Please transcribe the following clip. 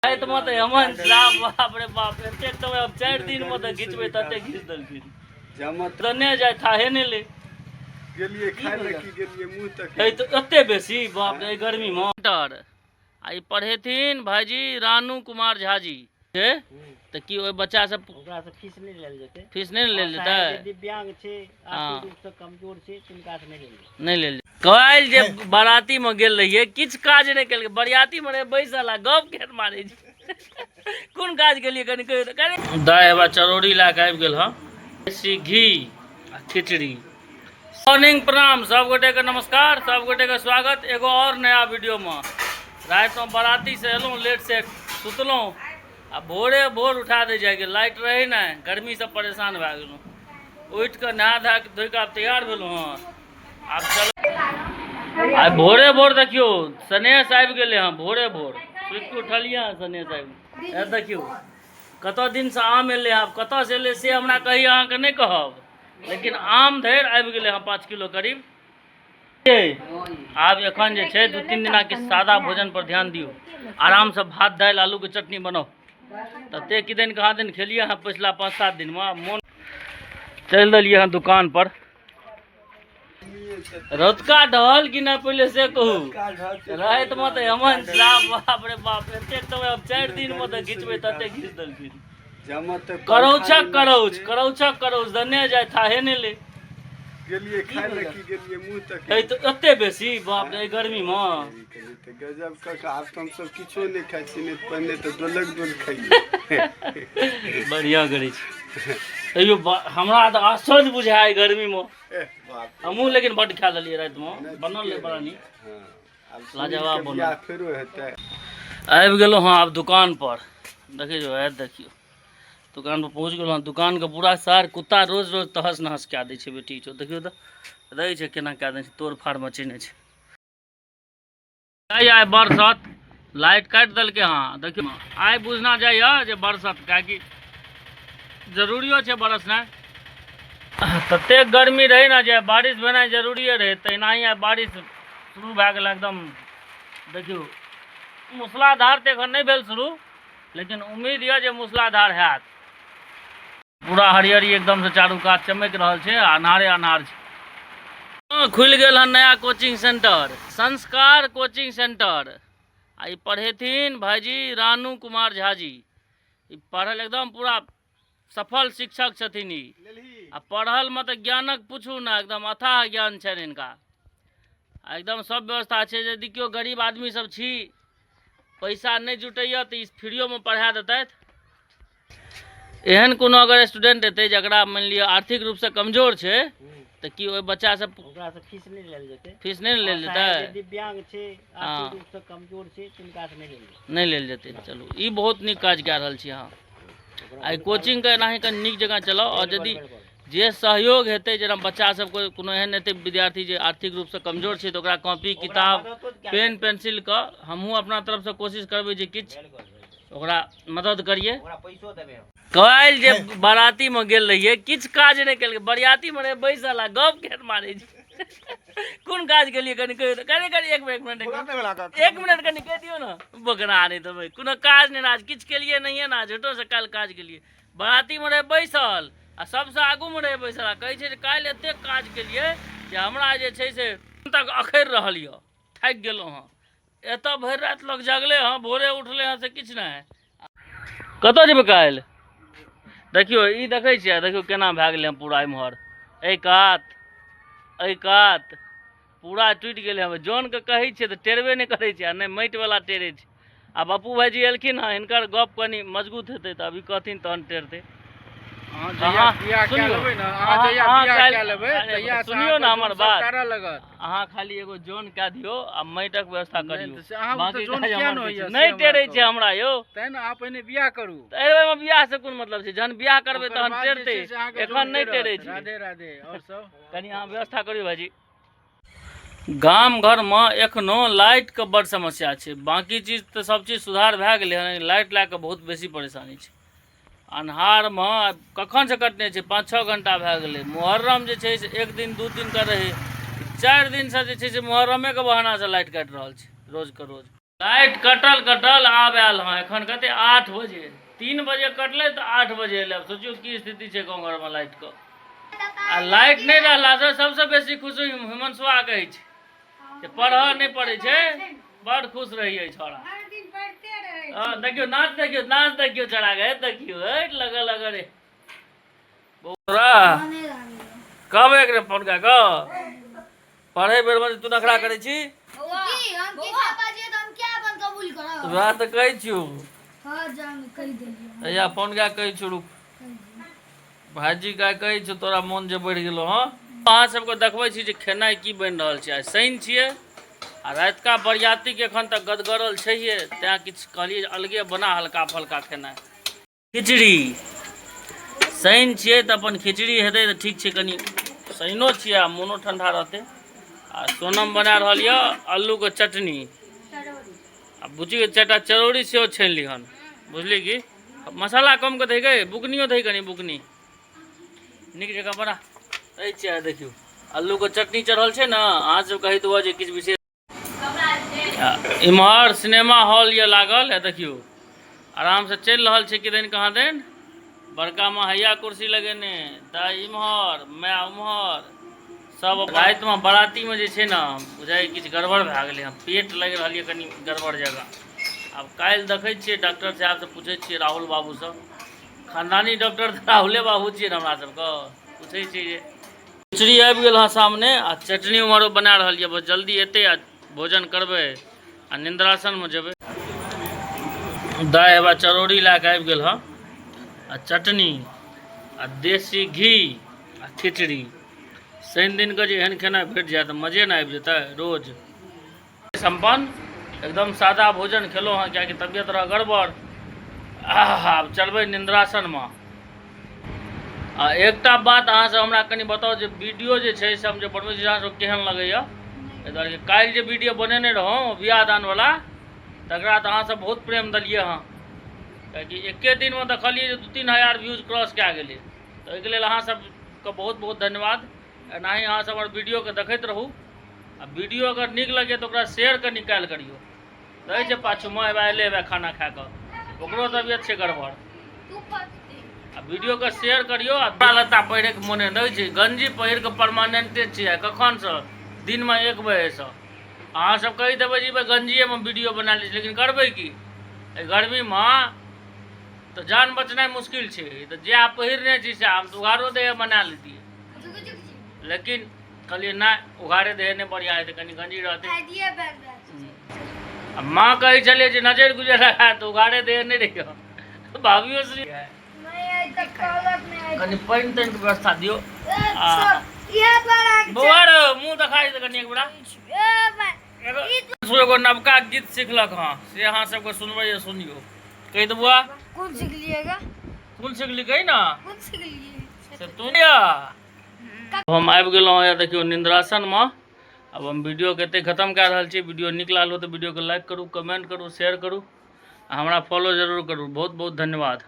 रातिमे तऽ एमन साफ, बाप रे बाप, एतेक तऽ आब 4 दिनमे तऽ घिचबै ततेक घिच देलखिन। जमत। दने जाय थाहे नहि ले। गेलियै खाय लए की गेलियै मुँह तक। है तऽ एते बेसी, बाप रे, गर्मीमे टर आ ई पढ़ेथिन भाईजी रानू कुमार झा जी छै तऽ की ओहि बच्चा सब ओकरासँ फीस नहि लेल जेतै। फीस नहि ने लेल असहाय जे जेतै। दिव्यांग छै, आर्थिक रूपसँ कमजोर छै, तिनकासँ नहि लेल जेतै। नहि लेल। काल्हि जे बारातीमे गेल रहियै, किछु काज नहि केलकै। बरियातीमे रहै बैसल आ गप केहन मारै छै। कोन काज केलियै, कनि कहियौ तऽ। कनि दाइ हेबा चरौरी लए कऽ आबि गेल हँ, देसी घी आ खिचड़ी। मॉर्निंग, प्रणाम सब गोटेके, नमस्कार सब गोटेके, स्वागत एगो और नया वीडियोमे। रातिमे बारातीसँ एलहुँ, लेट से सुतलहुँ आ भोरे भोर उठा दै जाइके लाइट रहै नहि, गर्मीसँ परेशान भए गेलहुँ। उठि कऽ नहा धोआ कऽ धोइ कऽ आब तैयार भेलहुँ हँ, आब चल। आइ भोरे भोर देखियौ सनेश आबि गेलै हँ। भोरे भोर सुति कऽ उठलियै हँ, सनेश आबि गेलै। देखियौ कतऽ दिनसँ आम एलै। आब कतऽसँ एलै से हमरा कही, अहाँके नहि कहब, लेकिन आम धरि आबि गेलै हँ, 5 किलो करीब। आब एखन जे छै 2-3 दिना के सादा भोजन पर ध्यान दियौ। आरामसँ भात, दालि, आलूके चटनी बनाउ। तते किदन कहाँ दिन खेलियै हँ पछिला 5-7 दिनमे। आब मोन चलि देलियै हँ दुकान पर। रतुका ढहल कि नहि, पहिले से कहू। रातिमे तऽ एमन साफ, बाप रे बाप, एतेक तऽ आब 4 दिनमे तऽ घिचबै ततेक घिच देलखिन। जमत। करौछक करौछ, करौछक करौछ, दने जाय थाहे नहि ले। गेलियै खाय लए की गेलियै मुँह तक। है तऽ एते बेसी, बाप रे, गर्मीमे। तऽ गजब कऽ आब तऽ हमसब किछो नहि खाइ छी, नहि तऽ पहिने तऽ डोलक डोल खाइए। बढ़िआँ करै छी। तैयो हमरा तऽ आश्चर्य बुझाय गर्मीमे। एह बाप रे। हमहूँ लेकिन बड्ड खा लेलियै रातिमे, बनल रहै बड़ा नीक। हँ, आब लाजवाब सुनीलके बनल। बियाह फेरो हेतै। आबि गेलहुँ हँ आब दुकान पर। देखियौ, आबि देखियौ, दुकान पर पहुँच गेलहुँ हँ। दुकानके पूरा सार कुत्ता रोज रोज तहस नहस कए दै छै। बेटी छौ, देखियौ तऽ, रहै छै केना कए दै छै, तोड़ फाड़ मचेने छै। आइ आइ बरसत, लाइट काटि देलकै हँ। देखियौ, आइ बुझना जाइए जे बरसत, किएकि जरूरियो छै बरसनाइ। ततेक गर्मी रहै ने जे बारिश भेनाइ जरूरिए रहै। तहिनाही आइ बारिश शुरू भए गेल एकदम। देखियौ, मूसलाधार तऽ एखन नहि भेल शुरू, लेकिन उम्मीद यऽ जे मूसलाधार हैत। पूरा हरियरी एकदमसँ चारू कात चमकि रहल छै आ अन्हारे अन्हार छै। हँ, खुलि गेल हन नया कोचिंग सेंटर, संस्कार कोचिंग सेंटर। आ ई पढ़ेथिन भाईजी रानू कुमार झा जी। ई पढ़ल एकदम पूरा सफल शिक्षक छथिन ई। आ पढ़लमे तऽ ज्ञानक पूछू ने, एकदम अथाह ज्ञान छनि हिनका। आ एकदम सब व्यवस्था छै। यदि केओ गरीब आदमी सब छी, पैसा नहि जुटैया, तऽ ई फ्रीओमे पढ़ा देतथि। एहन कोनो अगर स्टूडेंट हेतै जकरा मानि लिअ आर्थिक रूपसँ कमजोर छै, तऽ की ओहि बच्चा सब ओकरासँ फीस नहि लेल जेतै। फीस नहि ने लेल असहाय जे जेतै। दिव्यांग छै, आर्थिक रूपसँ कमजोर छै, तिनकासँ नहि लेल जेतै। नहि लेल जेतै। चलू, ई बहुत नीक काज कए रहल छी अहाँ। आ ई कोचिंगके एनाही कनि नीक जकाँ चलाउ आओर यदि जे सहयोग हेतै, जेना बच्चा सबके कोनो एहन हेतै विद्यार्थी जे आर्थिक रूपसँ कमजोर छै, तऽ ओकरा कॉपी, किताब, पेन, पेंसिलके हमहूँ अपना तरफसँ कोशिश करबै जे किछु ओकरा मदद करियै। ओकरा पैसो देबै हम। काल्हि जे बारातीमे गेल रहियै, किछु काज नहि केलकै। बरियातीमे रहै बैसल आ गप केहन मारै छै। कोन काज केलियै, कनि कहियौ तऽ। कनि कनि एक मिनट, एक मिनट, एक मिनट, एक मिनट, कनि कहि दियौ ने। बोकरा नहि देबै, कोनो काज नहि राज, किछु केलियै नहिये ने। झूठोसँ काल्हि काज केलियै। बरातीमे रहै बैसल आ सबसँ आगूमे रहै बैसल आ कहै छै जे काल्हि एतेक काज केलियै जे हमरा जे छै से तक अखरि रहल यऽ, थाकि गेलहुँ हँ। एतऽ भरि राति लोक जगले हँ, भोरे उठले हँ से किछु नहि। कतऽ जेबै काल्हि? देखियौ, ई देखै छियै, देखियौ केना भए गेलै हँ पूरा। एम्हर एहि कात, एहि कात पूरा टूटि गेलै हँ। जनके कहै छियै तऽ टेरबे नहि करै छै आ नहि माटिवला टेरै छै। आ बापू भाइजी एलखिन हँ, हिनकर गप कनि मजबूत हेतै तऽ अभी कहथिन तहन टेरतै। अहाँ जहिया बियाह कए सुनियौ, लेबै ने, अहाँ जहिया अहाँ बियाह काल्हि कए लेबै अरे तहिया से सुनियौ ने अहाँके हमर जौन सब बात। करऽ लगत। अहाँ खाली एगो जन कए दियौ आ माटिक व्यवस्था नहि करियौ। तऽ से अहाँ बाँकी तऽ जौन काज किया हमर ने किछु होइए से नहि हमरा टेरै छै कहू। हमरा यौ। तैँ ने अहाँ पहिने बियाह करू। तऽ एहिमे बियाह से कोन मतलब छै? जहन बियाह करबै ओकर तहन बाद जे टेरतै, छै से अहाँके एखन जौन नहि टेरै टेरत। छै। राधे राधे। आओर सब कनि अहाँ व्यवस्था करियौ भाइजी। गाम घरमे एखनो लाइटके बड़ समस्या छै। बाँकी चीज तऽ सब चीज सुधार भए गेलै हँ, लेकिन लाइट लए कऽ बहुत बेसी परेशानी छै। अन्हारमे कखनसँ कटने छै, 5-6 घण्टा भए गेलै। मुहर्रम जे छै से एक दिन 2 दिनके रहै, 4 दिनसँ जे छै से मुहर्रमेके बहानासँ लाइट काटि रहल छै रोजके रोज। लाइट कटल कटल आब आयल हँ। एखन कते 8 बजे, 3 बजे कटलै तऽ 8 बजे एलै। आब सोचियौ की स्थिति छै गाँव घरमे लाइटके। आ लाइट नहि रहलासँ सबसँ बेसी खुशी हिमांशुआ कहै छै जे पढ़ऽ नहि पड़ै छै, बड़ खुश रहैए छौड़ा। हँ देखियौ नाच, देखियौ नाच, देखियौ छौड़ा के, देखियौ लगल लगल रे बौआ। कहबै एक फोन कए कऽ पढ़ै बेरमे जे तू नखरा करै छी। की हम किछु बाजिए तऽ हम क्या अपन कबूल करब? वएह तऽ कहै छियौ। हँ जान कहि देलियै। हैया फोन कए कहै छियौ, रुक भाइजी कए कहै छियौ, तोरा मोन जे बढ़ि गेलौ। हँ अहाँ सबके देखबै छी जे खेनाइ की बनि रहल छै। आइ शनि छियै आ रातिका बरियातीके एखन तक गदगरल छैहे, तैँ किछु कहलियै जे अलगे बना हल्का फल्का खेनाइ। खिचड़ी शनि छियै तऽ अपन खिचड़ी हेतै तऽ ठीक छै, कनि शनिओ छियै आ मोनो ठंडा रहतै। आ सोनम बना रहल यऽ आलूके चटनी आ बुच्चीके 4टा चरौरी सेहो छानि लिहन, बुझली कि? मसाला कम के दही गई, बुकनियो दही कनि, बुकनी नीक जकाँ बना दै छियै। देखियौ आलूके चटनी चढ़ल छै ने, अहाँ सब कहैत हुआ जे किछु विशेष। इम्हर सिनेमा हॉल ये लागल है, देखियौ आराम से चलि रहल छै किदन कहाँ दिन। बड़का माँ हैया कुर्सी लगेने, दाइ इम्हर, माय उम्हर, सब। रातिमे बरातीमे जे छै ने बुझाइ किछु गड़बड़ भए गेलै हँ, पेट लागि रहल यऽ कनि गड़बड़ जगह। आब काल्हि देखै छियै डॉक्टर साहेबसँ पूछै छियै, राहुल बाबूसँ, खानदानी डॉक्टर तऽ राहुले बाबू छियै ने हमरा सबके, पूछै छियै जे खिचड़ी आबि गेल हँ सामने आ चटनी उम्हरो बना रहल यऽ। बस जल्दी एतै आ भोजन करबै आ निन्द्रासनमे जेबै। दाइ हेबा चरौरी लए कऽ आबि गेल हँ आ चटनी आ देसी घी आ खिचड़ी। शनि दिनके जे एहन खेनाइ भेट जाय तऽ मजे ने आबि जेतै। रोज सम्पन्न एकदम सादा भोजन खेलहुँ हँ, कियाकि तबियत रह गड़बड़। आब चलबै निन्द्रासनमे। आ एकटा बात अहाँसभ हमरा कनि बताउ जे वीडियो जे छै से हम जे बनबै छी अहाँसभ केहन लगैए? एहि दुआरे काल्हि जे वीडियो बनेने रहौँ बियाह दानवला, तकरा तऽ अहाँसभ बहुत प्रेम देलियै हँ, कियाकि एके दिनमे देखलियै जे 2-3 हजार व्यूज क्रॉस कए गेलै। तऽ ओहिके लेल अहाँसभके बहुत बहुत धन्यवाद। एनाही अहाँसभ हमर वीडियोके देखैत रहू आ वीडियो अगर नीक लगैए तऽ ओकरा शेयर कनि कयल करियौ। रहै छै पाछूमे हेबा एलै हेबा खाना खा कऽ, ओकरो तबियत छै गड़बड़। आ वीडियोके शेयर करियौ। आ कपड़ा लत्ता पहिरैके मोने नहि छै, गंजी पहिर कऽ परमानेंटे छियै कखनसँ, दिनमे 1 बजेसँ। अहाँ सब कहि देबै जे गंजिएमे वीडियो बना लै छी, लेकिन करबै की, एहि गर्मीमे तऽ जान बचनाइ मुश्किल छै। तऽ जे आब पहिरने छी से हम तऽ उघारो देह बना लैतियै, लेकिन कहलियै नहि उघारे देह नहि बढ़िआँ हेतै, कनि गंजी रहतै। आ माँ कहै छलै जे नजरि गुजर लगा तऽ उघारे देह नहि रहियो। भाभियो श्री कनि पानि तानिके व्यवस्था दियौ। बौआ रे मुँह देखाइ दे कनि एक बेरा। एगो नवका गीत सिखलक हँ, से अहाँ सबके सुनबै, सुनियौ। कहि दे बौआ। कोन सिखलिएगा? कोन सिखली कही ना। कोन सिखलिए से तू। हम आबि गेलहुँ हँ देखियौ निन्द्रासनमे। आब हम वीडियोके एतै खतम कए रहल छी। वीडियो नीक लागल हो तऽ वीडियोके लाइक करू, कमेंट करू, शेयर करू आ हमरा फॉलो जरूर करू। बहुत बहुत धन्यवाद।